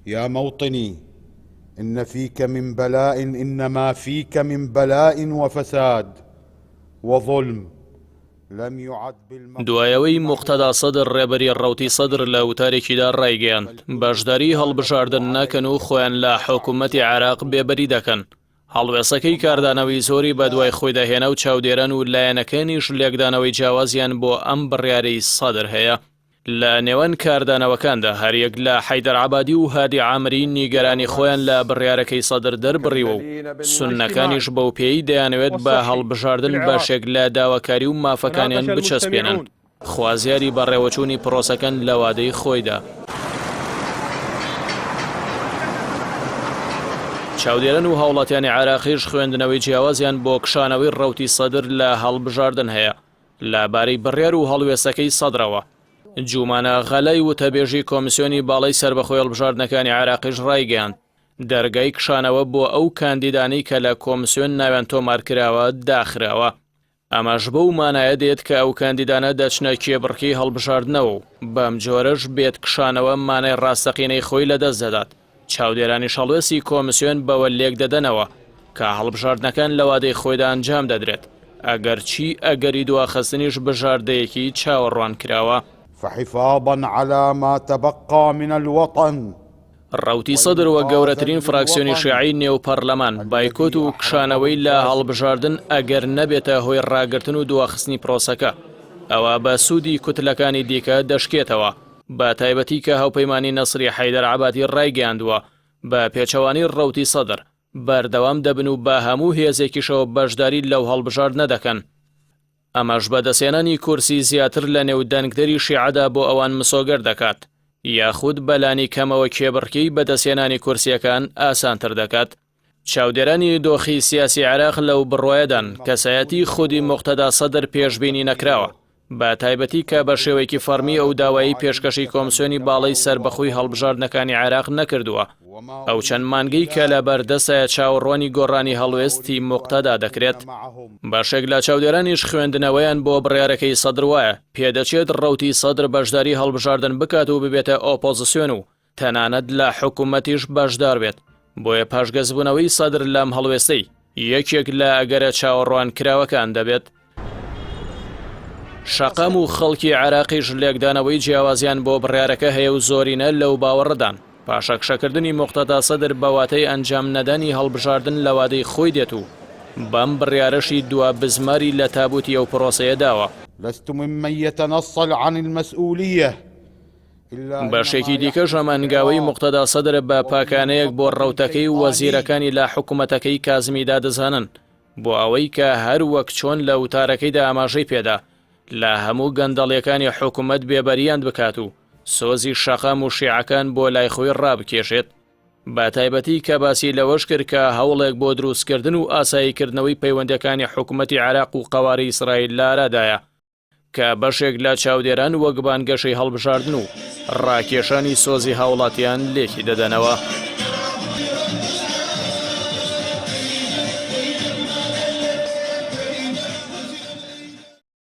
یا موطنی ان فیک من بلاء ان ما فیک من بلاء وفساد وظلم لم یعد بالمقصود دوای ئەوەی موقتەدا سەدر ڕێبەری ڕەوتی سەدر لە وتارێکیدا ڕایگەیاند، بەشداری هەڵبژاردن ناکەن و خۆیان لە حکومەتی عێراق بێبەری دەکەن، هەڵوێستەکەی کاردانەوەی زۆری بەدوای خۆیدا هێنا و چاودێران و لایەنەکانیش لێکدانەوەی جیاوازیان بۆ ئەم بڕیارەی سەدر هەیە. لە نێوان کاردانەوەکاندا هەریەک لە حەیدەر عەبادی و هادی عامری نیگەرانی خۆیان لە بڕیارەکەی سەدر دەربڕیوە و سوننەکانیش بەوپێیەی دەیانەوێت بە هەڵبژاردن بەشێک لە داواکاری و مافەکانیان بچەسپێنن، خوازیاری بەڕێوەچوونی پرۆسەکەن لە وادەی خۆیدا. چاودێران و هاوڵاتیانی عێراقیش خوێندنەوەی جیاوازیان بۆ کشانەوەی ڕەوتی سەدر لە هەڵبژاردن هەیە. لە بارەی بڕیار و هەڵوێستەکەی سەدرەوە، جومانە غەلای وتەبێژی کۆمیسیۆنی باڵای سەربەخۆی هەڵبژاردنەکانی عێراقیش ڕایگەیاند، دەرگای کشانەوە بۆ ئەو کاندیدانەی کە لە کۆمسیۆن ناویان تۆمارکراوە داخراوە. ئەمەش بەو مانایە دێت کە ئەو کاندیدانە دەچنە کێبڕکێی هەڵبژاردنەوە و بەمجۆرەش بێت کشانەوە مانای ڕاستەقینەی خۆی لەدەست دەدات. چاودێرانیش هەڵوێستی کۆمسیۆن بەوە لێکدەدەنەوە کە هەڵبژاردنەکان لە وادەی خۆیدا ئەنجام دەدرێت، ئەگەرچی ئەگەری دواخستنیش بژاردەیەکی چاوەڕوانکراوە. فحفاظا علی ما تبقی من الوطن. ڕەوتی سەدر وەک گەورەترین فراکسیۆنی شیعەی نێو پەرلەمان، بایکۆت و کشانەوەی لە هەڵبژاردن ئەگەر نەبێتە هۆی ڕاگرتن و دواخستنی پرۆسەکە، ئەوا بە سوودی کوتلەکانی دیکە دەشکێتەوە، بە تایبەتی کە هاوپەیمانی نەسری حەیدەر عەبادی ڕایگەیاندووە بە پێچەوانەی ڕەوتی سەدر بەردەوام دەبن و بە هەموو هێزێکیشەوە بەشداری لەو هەڵبژاردنە دەکەن. ئەمەش بەدەستهێنانی کورسی زیاتر لە نێو دەنگدەری شیعەدا بۆ ئەوان مسۆگەر دەکات، یاخود بەلانی کەمەوە کێبڕکێی بەدەستهێنانی کورسییەکان ئاسانتر دەکات. چاودێرانی دۆخی سیاسی عێراق لەو بڕوایەدان کەسایەتی خودی موقتەدا سەدر پێشبینی نەکراوە، بە تایبەتی کە بە شێوەیەکی فەڕمی ئەو داوایەی پێشکەشی کۆمسیۆنی باڵای سەربەخۆی هەڵبژاردنەکانی عێراق نەکردووە. ئەو چەند مانگەی کە لە بەردەستایە چاوەڕوانی گۆڕانی هەڵوێستی موقتەدا دەکرێت. بەشێک لە چاودێرانیش خوێندنەوەیان بۆ بڕیارەکەی سەدر وایە، پێدەچێت ڕەوتی سەدر بەشداری هەڵبژاردن بکات و ببێتە ئۆپۆزسیۆن و تەنانەت لە حکومەتیش بەشدار بێت، بۆیە پاشگەزبوونەوەی سەدر لەم هەڵوێستەی، یەکێک لە ئەگەرە چاوەڕوانکراوەکان دەبێت. شەقام و خەڵکی عێراقیش لێکدانەوەی جیاوازیان بۆ بڕیارەکە هەیە و زۆرینە لەو باوەڕەدان، پاشەکشەکردنی موقتەدا سەدر بە واتای ئەنجام نەدانی هەڵبژاردن لە وادەی خۆی دێت و بەم بڕیارەشی دوا بزماری لە تابوتی ئەو پرۆسەیە داوە. لست ممن یتنصل عن المسئولیە بەشێکی دیکەش ئەم هەنگاوەی موقتەدا سەدر بە پاکانەیەک بۆ ڕەوتەکەی و وەزیرەکانی لە حکومەتەکەی کازمیدا دەزانن بۆ ئەوەی کە هەر وەک چۆن لە وتارەکەیدا ئاماژەی پێدا لە هەموو گەندەڵیەکانی حکومەت بێبەریان بکات و سۆزی شەقام و شیعەکان بۆ لای خۆی ڕابکێشێت بە تایبەتی کە باسی لەوەش کرد کە هەوڵێک بۆ دروستکردن و ئاساییکردنەوەی پەیوەندیەکانی حکومەتی عێراق و قەوارەی ئیسرائیل لە ئارادایە. کە بەشێک لە چاودێران وەک بانگەشەی هەڵبژاردن و ڕاکێشانی سۆزی هاوڵاتیان لێکی دەدەنەوە.